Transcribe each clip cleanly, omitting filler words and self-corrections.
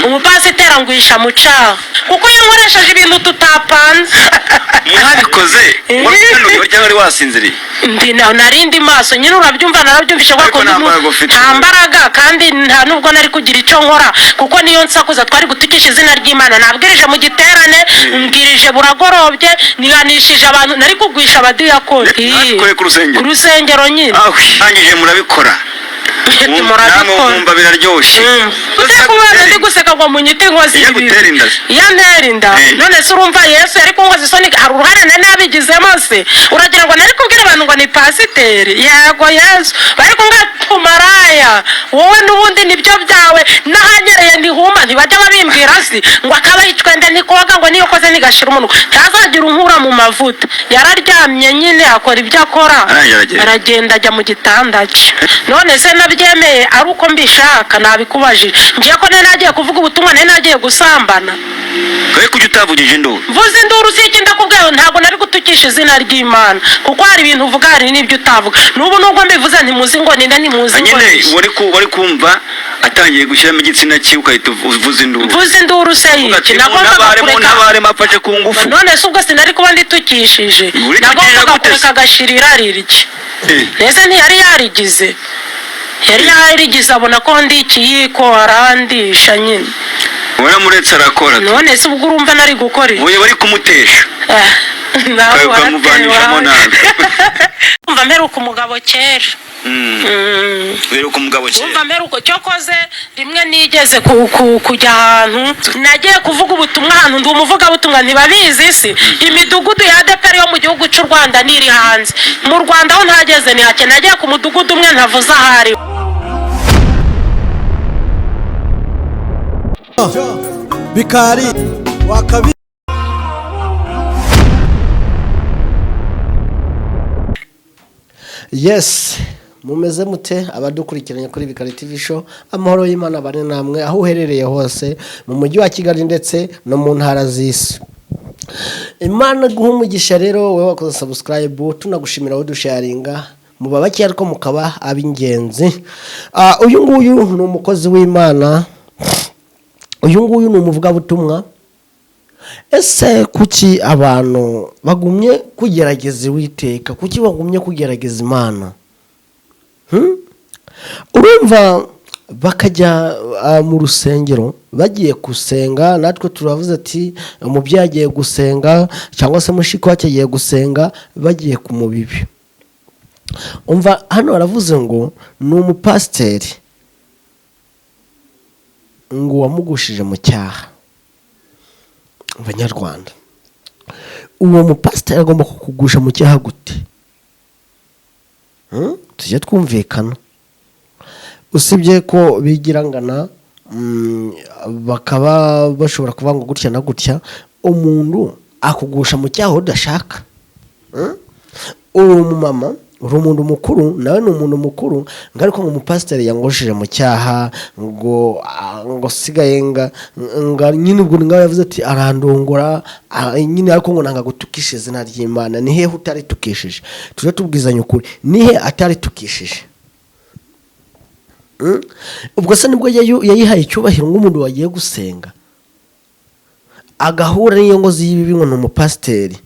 Umupasiteri angwisha mu cyaha kuko yankoresheje ibintu tutapanze. Mwabikoze wari ukanuye cyangwa wari wasinziriye? Ndi nari ndi maso nyine, urabyumva, narabyumvishe kwa Ariko kundi nta mbaraga ufite. Nta mbaraga, kandi nta nubwo nari kugira icyo nkora, kuko niyo nsakuza twari gutukisha izina ry'Imana. Nabwirije mu giterane, mbwirije buragorobye, nihanishije abantu, nari kugwisha abadiyakoni. Mwabikoreye ku rusengero? Ku rusengero nyine. Awe, arangije murabikora. Namwe Murabikora. Mwumva biraryoshye. Uze kubana ndi guseka ngo munyite inkozi Iyo y'ibibi. agutera inda se? Iyo antera inda? None se urumva Yesu yari kunkoza isoni? Hari uruhare nari nabigizemo se? Uragira ngo nari kubwira abantu ngo ni pasiteri? Yego Yesu, bari kumbwira tumaraya wowe, n'ubundi nibyo byawe, n'ahanyereye ntihuma. Ntibajya babimbwira si ngo akaba yicwende ntikoga, ngo niyo koze ntigashira umunuko, ntazagira unkura mu mavuta. Yararyamye nyine, akora ibyo akora. Arangije aragenda. Aragenda, ajya mu gitanda cye. None se nabyemeye ari uko mbishaka? Nabikubajije ngiye ko nari nagiye kuvuga ubutumwa, nari nagiye gusambana? We kuki utavugije induru? Mvuze induru si iki? Ndakubwiye, ntabwo nari gutukisha izina ry'Imana, kuko hari ibintu uvuga, hari n'ibyo utavuga. N'ubu nubwo mbivuze, ntimuzi ngo ninde, ntimuzi ngo Nyine ninde. Wari kumva atangiye gushyiramo igitsina cye, ugahita uvuza induru. Mvuze induru se Uvuga yiki? ati, Nagombaga "Muntabare, kureka." muntabare, mafashe ku ngufu. None se ubwo sinari kuba nditukishije? Uritukishije Nagombaga gute se? kureka agashira irari rye. Mbese ntiyari yarigize? Yari yarigize, abona ko ndi ikiyiko, arandisha nyine. Waramuretse arakora. None se ubwo urumva nari gukora iki? Uyu bari kumutesha. Nawe Ukamuvanishamo waratewe. Nabi. Umva, mperuka umugabo kera. Mperuka umugabo kera. Umva, mperuka cyokoze rimwe nigeze kujya ahantu, nagiye kuvuga ubutumwa ahantu. Ndi umuvugabutumwa, ntibabizi si imidugudu ya ADEPR yo mu gihugu cy'u Rwanda n'iri hanze. Mu Rwanda aho ntageze ni hake. Nagiye ku mudugudu umwe ntavuze ahari. Bikari wakabi. Yes, mumeze mute abadukurikiranye kuri Bikari TV Show? Amahoro y'Imana bane namwe aho uherereye hose mu mujyi wa Kigali ndetse no mu ntara z'isi. Imana guha umugisha. Rero wowe wakoze subscribe, tunagushimira, wowe dusharinga, muba bake ariko mukaba ab'ingenzi. Uyu nguyu ni umukozi w'Imana, uyu nguyu ni umuvugabutumwa. Ese kuki abantu bagumye kugerageza Uwiteka? Kuki bagumye kugerageza Imana? Urumva bakajya mu rusengero bagiye gusenga, natwe turavuze ati umubyeyi agiye gusenga cyangwa se mushiki wacu agiye gusenga, bagiye ku mubibi. Umva, hano baravuze ngo ni umupasiteri ngo wamugushije mu cyaha. Abanyarwanda, uwo mupasiteri agomba kukugusha mu cyaha gute? Tujye twumvikana. Usibye ko bigirangana, bakaba bashobora kuvuga ngo gutya na gutya, umuntu akugusha mu cyaha udashaka. Uri umumama, uri umuntu mukuru, nawe ni umuntu mukuru, ngo ariko ngo umupasiteri yangushije mu cyaha, ngo sigaye nga nyine. Ubwo ngaho yavuze ati arandongora, nyine, ariko ngo nanga gutukisha izina ry'Imana. Ni hehe utaritukishije? Tujye tubwizanya ukuri, ni he ataritukishije? Ubwo se nibwo yayihaye icyubahiro nk'umuntu wagiye gusenga agahura n'iyo ngozi y'ibibi, ngo ni umupasiteri,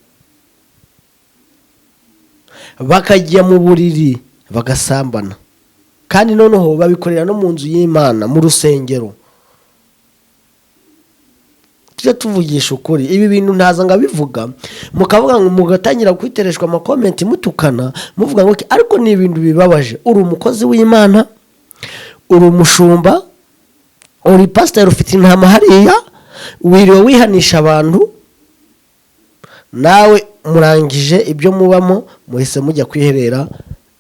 bakajya mu buriri bagasambana, kandi noneho babikorera no mu nzu y'Imana, mu rusengero? Tujye tuvugisha ukuri. Ibi bintu ntaza ngabivuga mukavuga ngo mugatangira kwitereshwa amakomenti, mutukana, muvuga ngo iki, ariko ni ibintu bibabaje. Uri umukozi w'Imana, uri umushumba, uri pasiteri, ufite intama hariya, wiriwe wihanisha abantu, nawe murangije ibyo mubamo, muhise mujya kwiherera,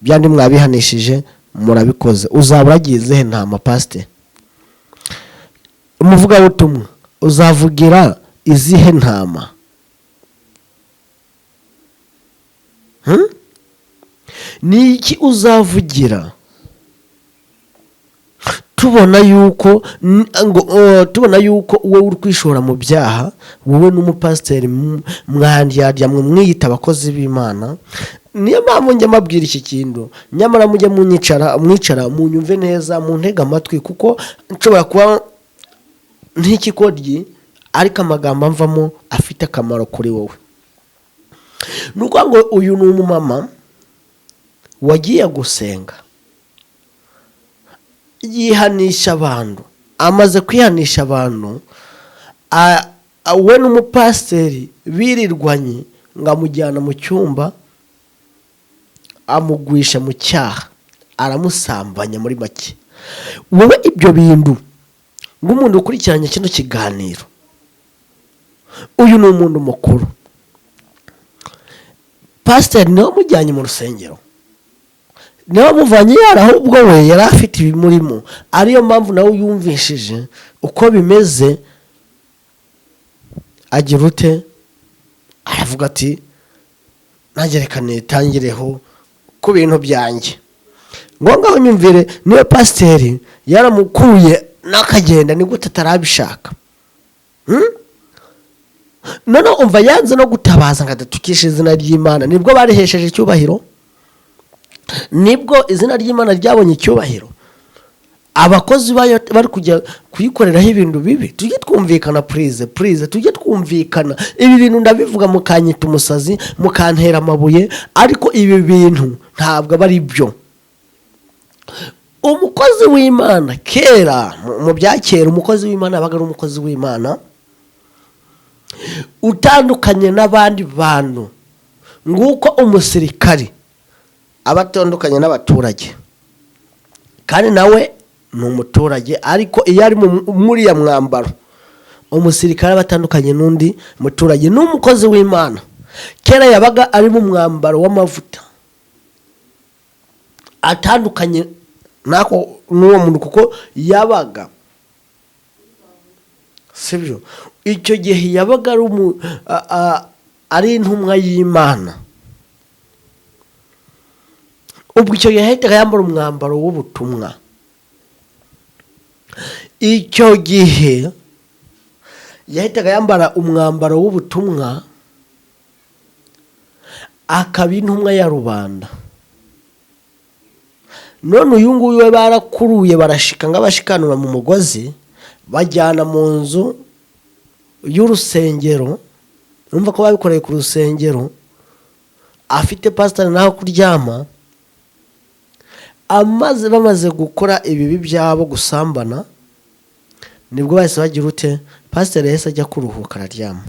byandi mwabihanishije murabikoze. Uzaba uragiye izihe ntama, pasiteri? Umuvugabutumwa, uzavugira izihe ntama? Ni iki uzavugira? Tubona yuko ngo, tubona yuko wowe uri kwishora mu byaha, wowe n'umupasiteri mwandyarya, mwe mwiyita abakozi b'Imana. Niyo mpamvu njya mbabwira iki kintu, nyamara mujye munyicara, mwicara munyumve neza, muntege amatwi, kuko nshobora kuba Nk'ikigoryi, ariko amagambo amvamo afite akamaro kuri wowe. Ni ukuvuga ngo uyu ni umumama wagiye gusenga, yihanisha abantu. Amaze kwihanisha abantu, we n'umupasiteri birirwanye, ngo amujyana mu cyumba, amugwisha mu cyaha, aramusambanya. Muri make, wowe ibyo bintu, nk'umuntu ukurikiranye kino kiganiro, uyu ni umuntu mukuru, pasiteri niwe wamujyanye mu rusengero, niwe wamuvanye yari, ahubwo we yari afite ibimurimo, ariyo mpamvu nawe yumvishije uko bimeze, agira ute? Aravuga ati: "Nanjye reka nitangireho ku bintu byanjye." Ngo ngaho nyumvire, niwe pasiteri yaramukuye n'akagenda, ni gute atarabishaka? Noneho umva, yanze no gutabaza ngo adatukishe izina ry'Imana. Nibwo barihesheje icyubahiro, nibwo izina ry'Imana ryabonye icyubahiro, abakozi bayo bari kujya kuyikoreraho ibintu bibi. Tujye twumvikana, please, please, tujye twumvikana. Ibi bintu ndabivuga mukanyita umusazi, mukantera amabuye, ariko ibi bintu ntabwo aba ari byo. Umukozi w'Imana kera, mu bya kera, umukozi w'Imana yabaga ari umukozi w'Imana utandukanye n'abandi bantu, nguko umusirikari aba atandukanye n'abaturage, kandi nawe ni umuturage. Ariko iyo ari muri ya mwambaro, umusirikare aba atandukanye n'undi muturage. N'umukozi w'Imana kera yabaga ari mu mwambaro w'amavuta, atandukanye n'ako n'uwo muntu, kuko yabaga, sibyo, icyo gihe yabaga ari intumwa y'Imana. Ubwo icyo gihe yahitaga yambara umwambaro w'ubutumwa. Icyo gihe yahitaga yambara umwambaro w'ubutumwa, akaba intumwa ya rubanda. None uyu nguyu we barakuruye, barashika nk'abashikanura mu mugozi, bajyana mu nzu y'urusengero. Urumva ko babikoreye ku rusengero, afite pasiteri naho kuryama. Amaze bamaze gukora ibibi byabo, gusambana, nibwo bahise bagira ute? Pasiteri yahise ajya kuruhuka, araryama.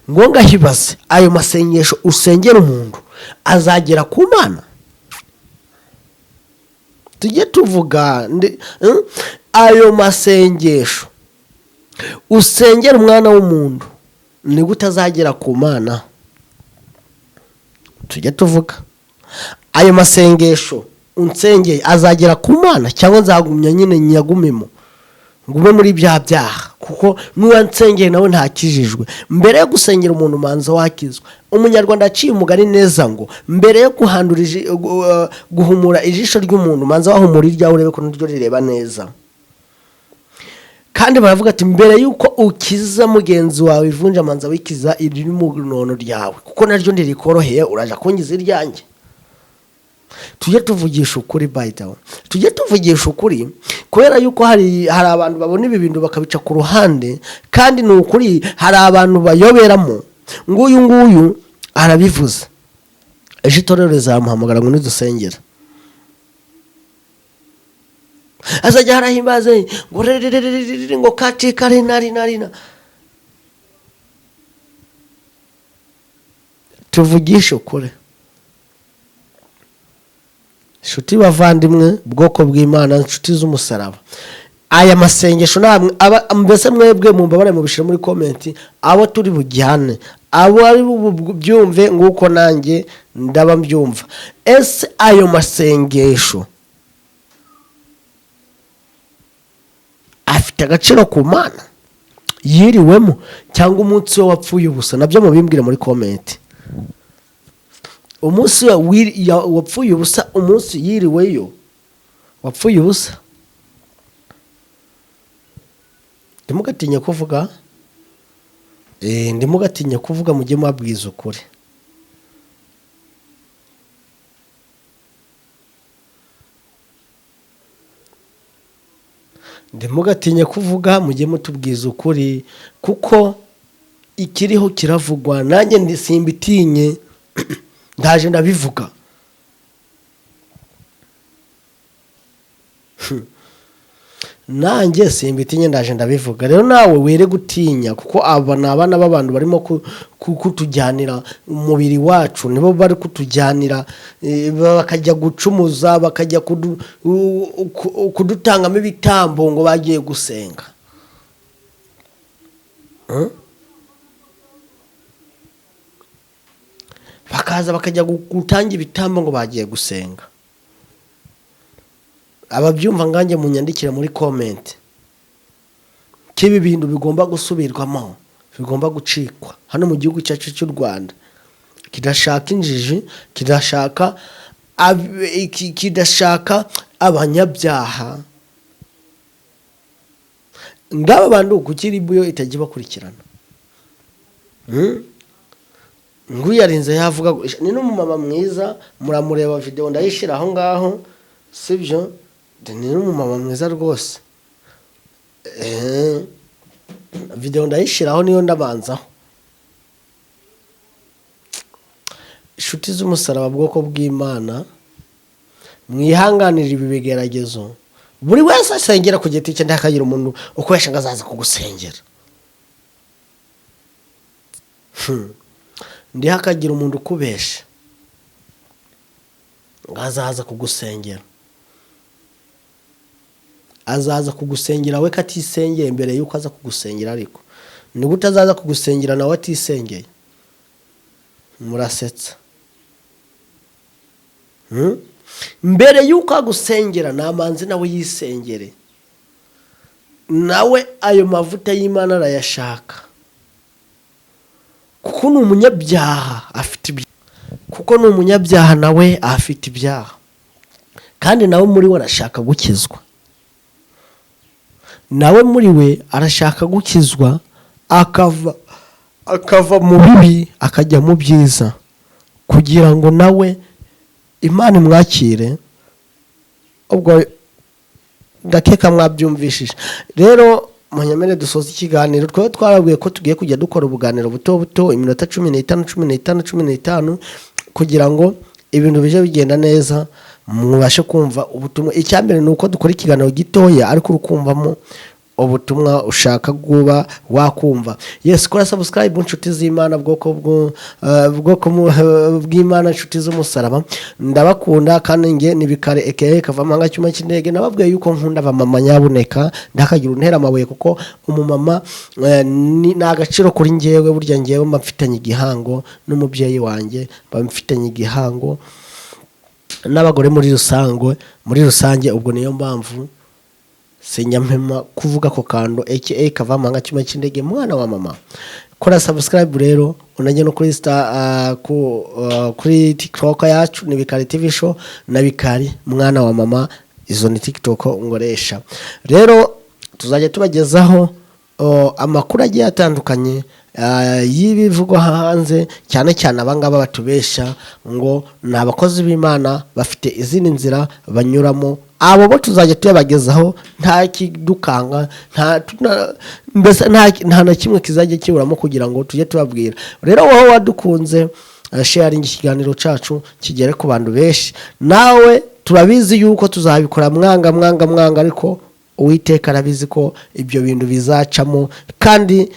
Ngo ngahibaze, ayo masengesho usengera umuntu azagera ku Mana? Tujye tuvuga ayo masengesho usengera umwana w'umuntu, ni gute azagera ku Mana? Tujye tuvuga, ayo masengesho unsengeye azagera ku Mana, cyangwa nzagumya nyine nyagumemo, ngume muri bya byaha, kuko n'uwansengeye nawe ntakijijwe? Mbere yo gusengera umuntu, umanza wakizwa. Umunyarwanda aciye umugani neza ngo mbere yo guhandura guhumura ijisho ry'umuntu, umanza wahumura iryawe, urebe ko naryo rireba neza. Kandi baravuga ati: mbere y'uko ukiza mugenzi wawe ivunja, manza wikiza iriri mu nono ryawe, kuko naryo ntirikoroheye, uraja kungiza iryanjye. Tujye tuvugisha ukuri, by the way, tujye tuvugisha ukuri, kubera yuko hari abantu babona ibi bintu bakabica ku ruhande, kandi ni ukuri hari abantu bayoberamo. Nguyu nguyu arabivuze, ejo itorero rizamuhamagara ngo nidusengera azajya harahimbaze ngo rererererere, ngo katika rina rina rina. Tuvugishe ukuri, inshuti, bavandimwe, bwoko bw'Imana, inshuti z'umusaraba, aya masengesho namwe mbese mwebwe mumbabare, mubishyire muri comment, abo turi bujyane, abo ari bubyumve nguko nanjye ndaba mbyumva. Ese ayo masengesho afite agaciro ku Mana yiriwemo, cyangwa umunsi we wapfuye ubusa? Nabyo mubimbwire muri comment. Umunsi we wapfuye ubusa, umunsi yiriweyo wapfuye ubusa. Ntimugatinye kuvuga, ntimugatinye kuvuga, mujye mubabwiza ukuri. Ntimugatinye kuvuga, mujye mutubwiza ukuri, kuko ikiriho kiravugwa. Nanjye simbitinye, ndaje ndabivuga. Nanjye simbitinye, ndaje ndabivuga. Rero nawe were gutinya, kuko aba ni abana b'abantu barimo kutujyanira umubiri wacu, nibo bari kutujyanira, bakajya gucumuza, bakajya kudutangamo ibitambo ngo bagiye gusenga. Bakaza bakajya gutanga ibitambo ngo bagiye gusenga. Ababyumva nganjye munyandikire muri comment ko ibi bintu bigomba gusubirwamo, bigomba gucikwa hano mu gihugu cyacu cy'u Rwanda, kidashaka injiji, kidashaka abanyabyaha ngaba bantu. Kuki RIB yo itajya ibakurikirana? Nguyarinze yavuga ni n'umumama mwiza, muramureba, video ndayishyira aho ngaho, sibyo? Ni n'umumama mwiza rwose. Video ndayishyiraho, niyo ndabanzaho. Inshuti z'umusaraba, bwoko bw'Imana, mwihanganire ibi bigeragezo. Buri wese asengera ku giti cye, ntihakagire umuntu ukoresha ngo azaza kugusengera. Ntihakagire umuntu ukubesha ngo azaza kugusengera. Azaza kugusengera we ko atisengeye mbere y'uko aza kugusengera? Ariko ni gute azaza kugusengera nawe atisengeye? Murasetsa. Mbere y'uko agusengera namanze nawe yisengere, nawe ayo mavuta y'Imana arayashaka, kuko ni umunyabyaha, afite ibyaha, kuko ni umunyabyaha, nawe afite ibyaha, kandi nawe muri we arashaka gukizwa, nawe muri we arashaka gukizwa, akava mu bibi akajya mu byiza, kugira ngo nawe Imana imwakire. Ubwo ndakeka mwabyumvishije. Rero munyemere dusoze ikiganiro. Twaba twarabwiye ko tugiye kujya dukora ubuganiro buto buto, iminota 15, 15, 15, kugira ngo ibintu bijye bigenda neza, mubashe kumva ubutumwa. Icya mbere ni uko dukora ikiganiro gitoya, ariko uri kumvamo ubutumwa ushaka kuba wakumva. Yes, kora subscribe, inshuti z'Imana, bwoko bw'Imana, inshuti z'umusaraba, ndabakunda. Kandi nge ni Bikare eke Kavamahanga cyuma cy'indege. Nababwiye yuko nkunda abamama, nyabuneka ndakagira untera amabuye, kuko umumama ni agaciro kuri njyewe. Burya njyewe mba mfitanye igihango n'umubyeyi wanjye, mba mfitanye igihango n'abagore muri rusange. Ubwo niyo mpamvu sinyampema kuvuga ako kantu. Aka Kavamahanga cyuma cy'indege, mwana wa mama, kora subscribe. Rero unajya no kuri star, kuri TikTok yacu ni Bikari TV Show na Bikari mwana wa mama, izo ni TikTok ngoresha. Rero tuzajya tubagezaho amakuru agiye atandukanye y'ibivugwa hanze, cyane cyane abangaba batubesha ngo ni abakozi b'Imana, bafite izindi nzira banyuramo. Abo bo tuzajya tuyabagezaho nta kidukanga, mbese nta na kimwe kizajya kiburamo kugira ngo tujye tubabwira. Rero wowe wadukunze, sharinga ikiganiro cyacu kigere ku bantu benshi. Nawe turabizi yuko tuzabikora mwanga mwanga mwanga, ariko Uwiteka arabizi ko ibyo bintu bizacamo, kandi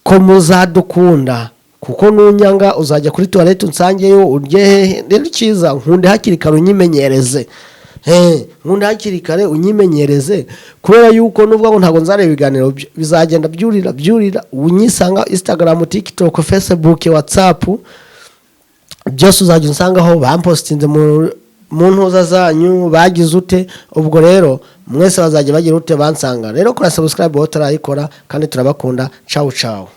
ko muzadukunda, kuko nunyanga uzajya kuri toilette unsangeyo, urye hehe. Rero icyiza, nkunde hakiri kare unyimenyereze. Nkunde hakiri kare unyimenyereze, kubera yuko nubwo ngo ntabwo nzareba ibiganiro, bizagenda byurira byurira unyisanga Instagram, TikTok, Facebook, WhatsApp, byose uzajya unsangaho. Bampositinze mu ntuza zanyu, bagize ute? Ubwo rero mwese bazajya bagira ute? Bansanga. Rero kora subscribe wowe utarayikora, kandi turabakunda. Cawu cawu.